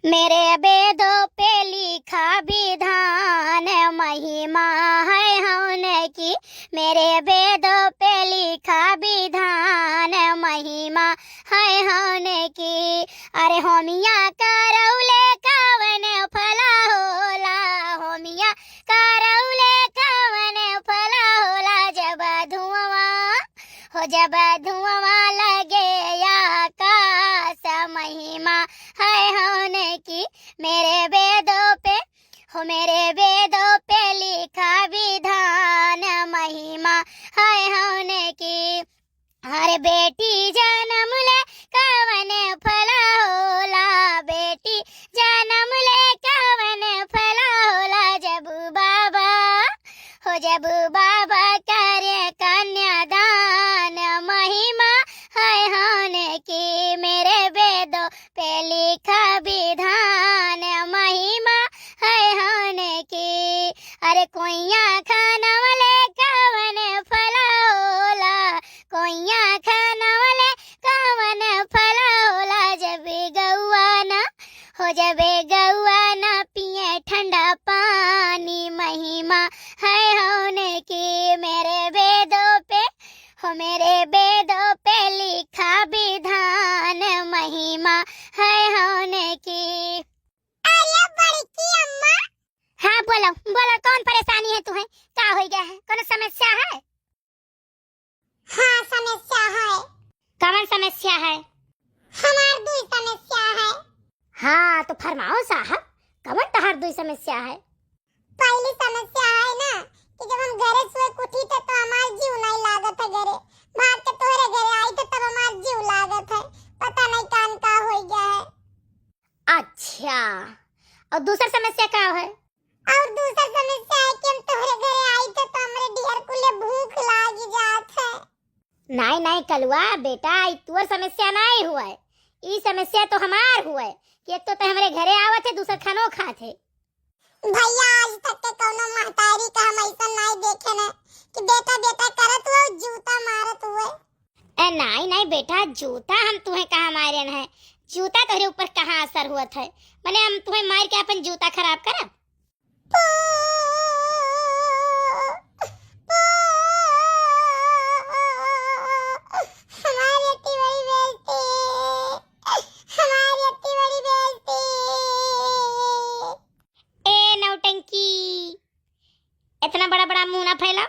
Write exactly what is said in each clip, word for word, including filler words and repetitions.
मेरे वेदों पे लिखा विधान, महिमा है हवन की। मेरे वेदों पे लिखा विधान, महिमा है हवन की। अरे होमिया करौले कवन फला होला, होमिया करौले कवन फला होला, जब धुआं हो जब धुआं लगे आकाश, महिमा है हवन की। मेरे वेदों पे, हो मेरे वेदों पे लिखा विधान, महिमा है हवन की। हर बेटी जन्म ले कवन फला होला, बेटी जन्म ले कवन फला होला, जब बाबा हो जब बाबा करे कन्यादान, महिमा है हवन की। मेरे वेदों पे लिखा विधान, महिमा है हवन की। अरे कोइया खनवले कवन फला होला, कोइया खनवले कवन फला होला, जब गौआ ना हो जब गौआ ना पिए ठंडा पानी, महिमा है हवन की। मेरे वेदों पे, हो मेरे वेदों पे लिखा विधान, महिमा है हवन की। अरे बड़की अम्मा। हाँ बोलो, बोलो, कौन परेशानी है तुम्हें? का हो गया है, कौन समस्या है? हाँ, समस्या है। कवन समस्या है? हमार दुई समस्या है। हाँ, तो फरमाओ साहब, कवन तहार दुई समस्या है? पहली समस्या है ना कि जब हम घरे सोए के उठी थे तो हमार जीव नहीं लागत है घरे। भाग के तोहरे घरे आई थे तब हमार जीव लागत है। पता नहीं कान का हो गया है। अच्छा, और दूसर समस्या का है? और दूसर समस्या है कि हम तोहरे घरे आई थे तो हमरे डियर कुले भूख लागी जात है। नाई, नाई कलुआ, बेटा, ई तोर समस्या नाई हुए, ई समस्या तो हमार हुए कि एक तो ते हमरे घरे आवत है, दूसर खानो खात है। भैया, आज तक के कौनो महतारी का हम ऐसा नाई देखे न कि बेटा बेटा करत हुए जूता मारत हुए। ए, नाई, नाई बेटा, जूता हम तुहे कहाँ मारेन है? जूता तोहरे ऊपर कहाँ असर हुअत है? मने हम तुहे मार के अपन जूता खराब करब? हमारी इतनी बड़ी बेइज्जती, हमारी इतनी बड़ी बेइज्जती। ए नौटंकी, इतना बड़ा बड़ा मुंह ना फैलाओ,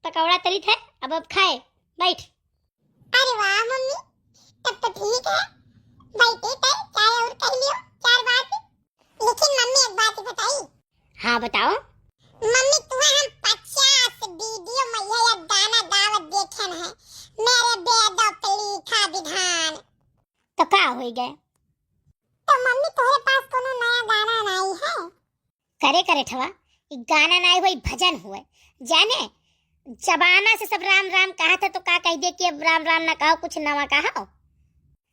पकौड़ा तलित है, अब अब खाए, बैठ। अरे वाह मम्मी, तब तो ठीक है, बैठे तय चाय और कह लियो चार बात। लेकिन मम्मी एक बात बताई। हाँ बताओ। मम्मी तुम्हें हम पचास वीडियो में यह गाना गावत देखे हैं, मेरे बेदो पे लिखा विधान। तो का हो गए? तो मम्मी तोहरे पास कोनो नया गाना नहीं है? करे करे ठवा, ई गाना नाई होई, भजन हुए। जाने, जमाना से सब राम राम कहा था, तो का कह दे कि अब राम राम ना कहो, कुछ नवा कहो।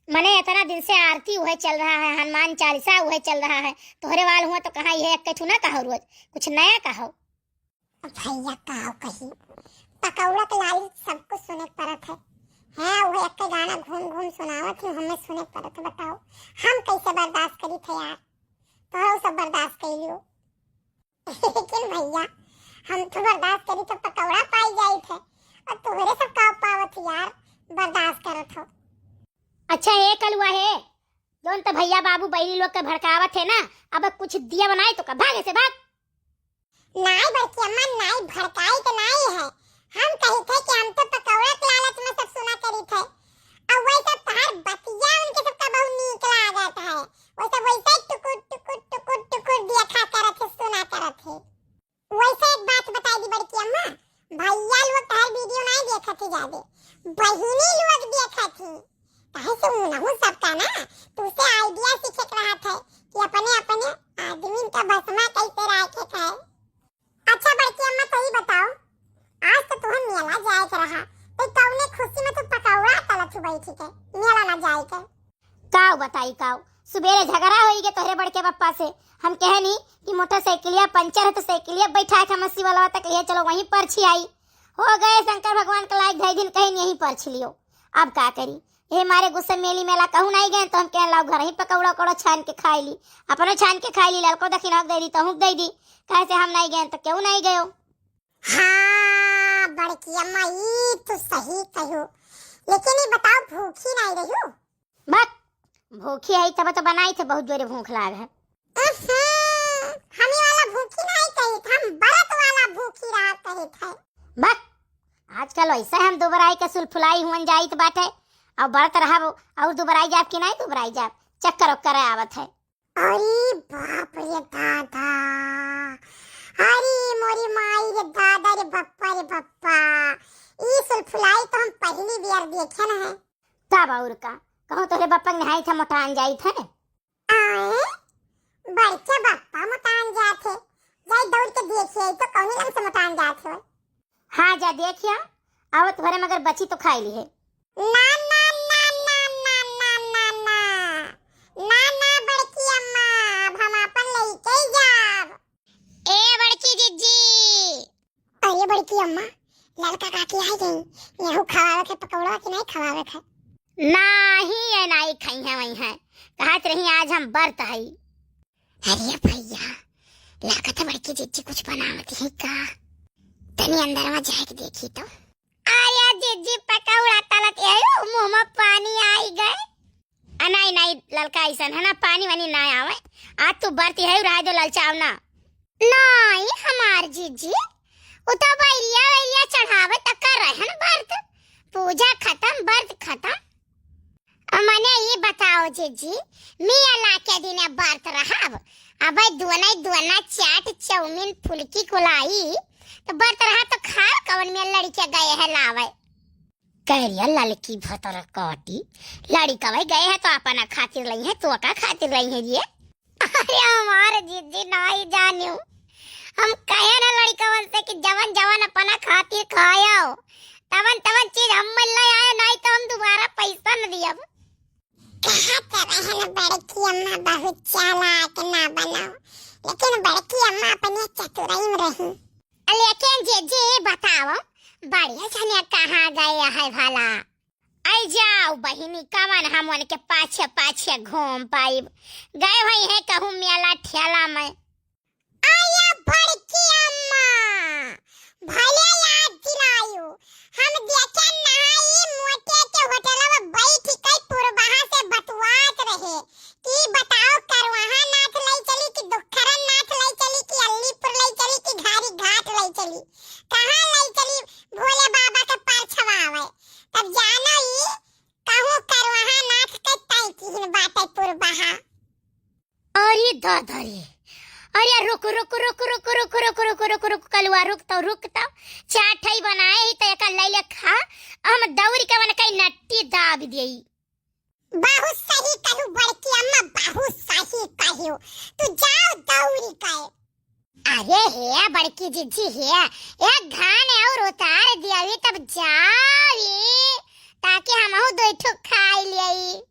मने इतना दिन से आरती उहे चल रहा है, हनुमान चालीसा उहे चल रहा है, तोहरे वाल हुआ तो कहाँ यह एक ठू ना कहो रोज, कुछ नया कहो। भैया का कही, पकौड़ा के लाली सब कुछ सुने के पड़त है। हाँ, वो एक गाना घूम घूम सुनावत ही, हमें सुने के पड़त है। बताओ, हम कैसे बर्दाश्त करी थे यार, तो सब बर्दाश्त कर लियो। लेकिन भैया, हम तो बर्दाश्त करी तो पकौड़ा पाई जाई थे, और तुम्हारे सब का पावत यार, बर्दाश्त करत हो। अच्छा, ए कलुआ है, जौन तो भैया बाबू बहिनी लोग के भड़कावत है ना, अब कुछ दिया बनाए तो का भागे से भाग। नाई बड़की अम्मा, नाई भड़काई तो नाई है, हम कही थे कि हम तो पकौड़ा के लालच में सब सुना करी थे, और वैसे तहार बतिया उनके सबका बहुत नीक लागत है, वो सब वैसे टुकुर टुकुर टुकुर टुकुर देखा करत है, सुना करत है। वैसे एक बात बताई दी बड़की अम्मा, भैया लोग तहार वीडियो नाई देखत ही जादे, बहिनी लोग देखत ही। काहे से उनहु सबका ना तुसे आइडिया सीखे के रहत है कि अपने अपने आदमी का भस्मा कैसे राखे के है। अच्छा बड़की अम्मा, तो ई बताओ, आज तो तुहन मेला जाए के रहा, तो कौने खुशी में तू पकौड़ा तलत हु बैठी के, मेला ना जाए के? काऊ बताई काऊ, सुबेरे झगड़ा होई गे तोहरे बड़के पप्पा से। हम कहनी कि मोटरसाइकिलिया पंचर है तो साइकिलिया बैठा के मस्सी वाला तक ये चलो वहीं परछी आई। हो गए शंकर भगवान के लायक, ढाई दिन कहीं यहीं परछी लियो। अब का करी, ए मारे गुस्से मेली मेला कहूँ नाहीं गए, तो हम कहेन लाओ घर ही पकौड़ा उकौड़ा छान के खाई ली, अपनो छान के खाई ली, ललको दखिनहू के दे दी, तहूँ के दे दी, कहे से हम नाहीं गए तो केहू नाहीं गयो। हाँ बड़की अम्मा, ई तू सही कह्यो, लेकिन ई बताओ भूखी नाहीं रह्यो? बक, भूखी है तब तो बनाई थे, बहुत जोरे भूख लाग है। उहुं, हमी वाला भूखी नाहीं कहित, हम बरत वाला भूखी रहा कहित है। बक, आजकल वैसे हम दुबराई के सुलफुलाई हुअन जाइत बाटे, और बरत रहब और दुबराई जाब कि नाहीं दुबराई जाब, चक्कर ओक्कर आवत है। अरे बाप रे दादा, अरे मोरी माई रे दादा रे बप्पा रे बप्पा, ई सुलफुलाई तो हम पहली बेर देखे न है। तब और का, कहूँ तोहरे बप्पा के नहाई था मोटान जाई था। आए, बड़के बप्पा मोटान जात है, जाई दौड़ के देखिए तो कौनी रंग से मोटान जात है। हाँ जा देखिया, आवत भरे मगर बची तो खाई ली है। ना, ना, ना, ना, ना, ना, ना, ना, ना, ना, बड़की अम्मा, अब हम आपन लइके ही जाब। ए बड़की जिज्जी। अरे बड़की अम्मा, ललका काकी आई गई, यहू खवावे के पकौड़ा कि नहीं खवावे के? नाही, ये नाही खाई है वही है, कहत रही आज हम बरत हई। अरे भैया, लागत है बड़की जिज्जी कुछ बनावत है का? तनी अंदर में जाके देखी तो। अरे जिज्जी पकौड़ा तलत है, मुंह में पानी आई गए। आ, नाई, नाई, ललका अइसन है ना, पानी वानी ना आवे। आज तू बरती है, रहे दो ललचाव ना। नाई, हमार जिज्जी, उ तो बैरिया, बैरिया चढ़ावे तक कर रहे हैं बरत। पूजा खत्म, बरत खत्म। अब मने ई बताओ जिज्जी, मियाँ ला के दिने बरत रहब, अब दुअना, दुअना चाट, चाउमीन, फुलकी कुलाई, तो बरत रहा तो खाओ, कवन में लड़के गए है लावे। कह रिया ललकी भतर काटी, लड़िकवे गए है तो अपना खातिर लई है, तो का खातिर लई है ये? अरे हमार जिज्जी नाई जानियो, हम कहे ना लड़िकवन से कि जवन जवन अपना खातिर खायो, तवन तवन चीज हम ले आयो, नाई तो हम दोबारा पैसा न दियब। कहा तो रहन बड़की अम्मा बहुत चालाक ना बनाओ, लेकिन बड़की अम्मा अपने चतुराई में रही। लेकिन जिज्जी बताओ, बड़े जने कहाँ गए है भला? आई जाओ बहिनी, कवन हम उनके पाछे पाछे घूम पाइब? गए हुई है कहूँ मेला ठेला में। आया बड़की अम्मा, भले याद दिलायो, हम देखे नाई मोटे के होटल में बैठ के पुरबहा से बतुआत रहे कि बताओ करवाहा नाथ लई चली कि दुखरन नाथ लई चली कि अलीपुर लई चली कि घारी घाट लई चली, कहाँ लई चली भोले बाबा के परछवावे। तब जानो ई कहूँ करवाहा नाथ के तय किहिन बाटे पुरबहा। अरे दादा रे, अरे रुक, रुक, रुक, कलुआ, रुक तो, रुक तो, चार ठई बनाए ही तो एका ले ले खा, हम दौड़ के मन कई नट्टी दाब देई। बहुत सही कहू बड़की अम्मा, बहुत सही कहू, तू जाओ दौड़ के। अरे हे बड़की जिज्जी हे, एक घान और उतार दियावी तब जावी, ताकि हमहू दो ठो खाई लेई।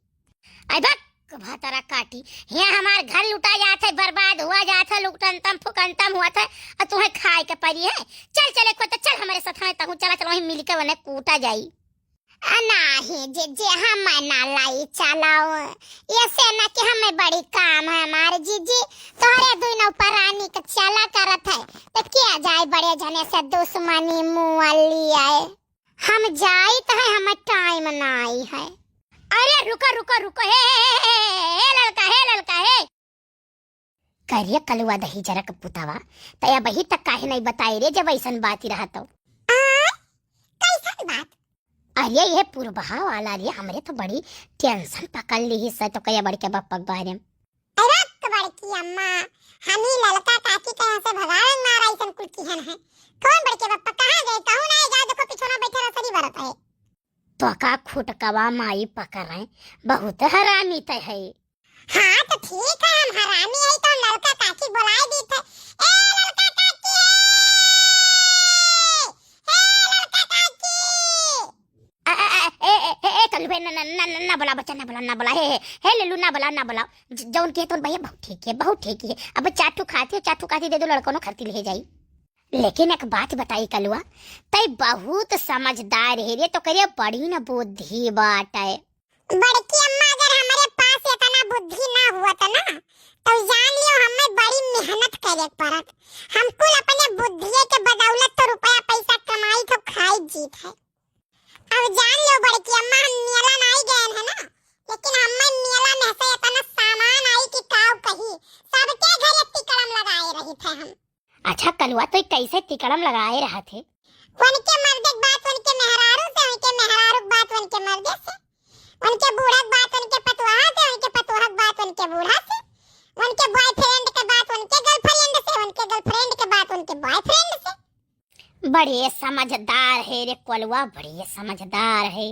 आई बक भतरा काटी, हियाँ हमार घर लुटा जात है, बर्बाद हुआ जात है, लुटंतम फुकंतम हुआ था, और तुम्हें खाए के परी है। चल चले को तो चल हमारे साथ, हाँ, तहूँ चला, चल वहीं मिल के उन्हें कूटा जाई। आ, नाही जिज्जी, हम ना लाई चलाओ, ऐसे ना कि हमें बड़ी काम है हमारे जिज्जी, तोहरे दुनो परानी के चला करत है, तो क्या जाए बड़े जने से दुश्मनी मुअली आए। हम जाइत है, हमें टाइम नाई है। अरे रुका, रुका, रुका, हे, हे, ललका, हे ललका, हे। करिया कलुआ दही जरा के पुतावा, त अबही तक काहे नहीं बताए रे, जब ऐसन बात ही रहा तो। आ? कैसन बात? अरे ये पुरबहा वाला रे, हमरे तो बड़ी टेंशन पकड़ ली ही से तो कया बड़के बप्पा के बारे में। अरे तो बड़की अम्मा, हम ही ललका काकी के यहाँ से भगावे मारा ऐसन कुल किहन है। कौन बड़के बप्पा कहाँ गए? कहूँ ना जाओ, देखो पिछोना बैठे रसरी बरत है। तो का खुटकवा माई पकड़ रहे, बहुत हरामी त है। हाँ तो ठीक है, हम हरामी है तो ललका काकी बुलाए दी थे। ए ललका काकी, हे ललका काकी। ए, ए, ए, ए, ए, ए, कल्लू भाई, ना, ना, ना, ना, ना बोला बच्चा, ना बोला, ना बोला, हे, हे, हे, लल्लू, ना बोला, ना बोला। ज-, जौन किहे तौन भैया, बहुत ठीक है, बहुत ठीक है। अब चार ठो खाती हो, चार ठो खाती दे दो, लड़कों ने खरती ले जाई। लेकिन एक बात बताई कलुआ, तै बहुत समझदार है रे, तो करिया बड़ी न बुद्धि बाटे। बड़की अम्मा, अगर हमरे पास इतना बुद्धि ना हुआ त ना, तो जान लियो हमें बड़ी मेहनत करे के पड़त। हम कुल अपने बुद्धिये के बदौलत तो रुपया पैसा कमाई थे, खाई जीत है। अब जान लियो बड़की अम्मा, हम मेला नाई गए है ना, लेकिन हमें मेला में से इतना सामान आई कि काव कही, सबके घरे तिकड़म लगाए रही थे हम। अच्छा कलुआ, तो कैसे तिकड़म लगाए रहत है? उनके मर्दे के बात उनके मेहरारू से, उनके मेहरारू के बात उनके मर्दे से, उनके बूढ़ा के बात उनके पतोहा से, उनके पतोहा के बात उनके बूढ़ा से, उनके बॉयफ्रेंड के बात उनके गर्लफ्रेंड से, उनके गर्लफ्रेंड के बात उनके बॉयफ्रेंड से। बड़े समझदार है रे कलुआ, बड़े समझदार है।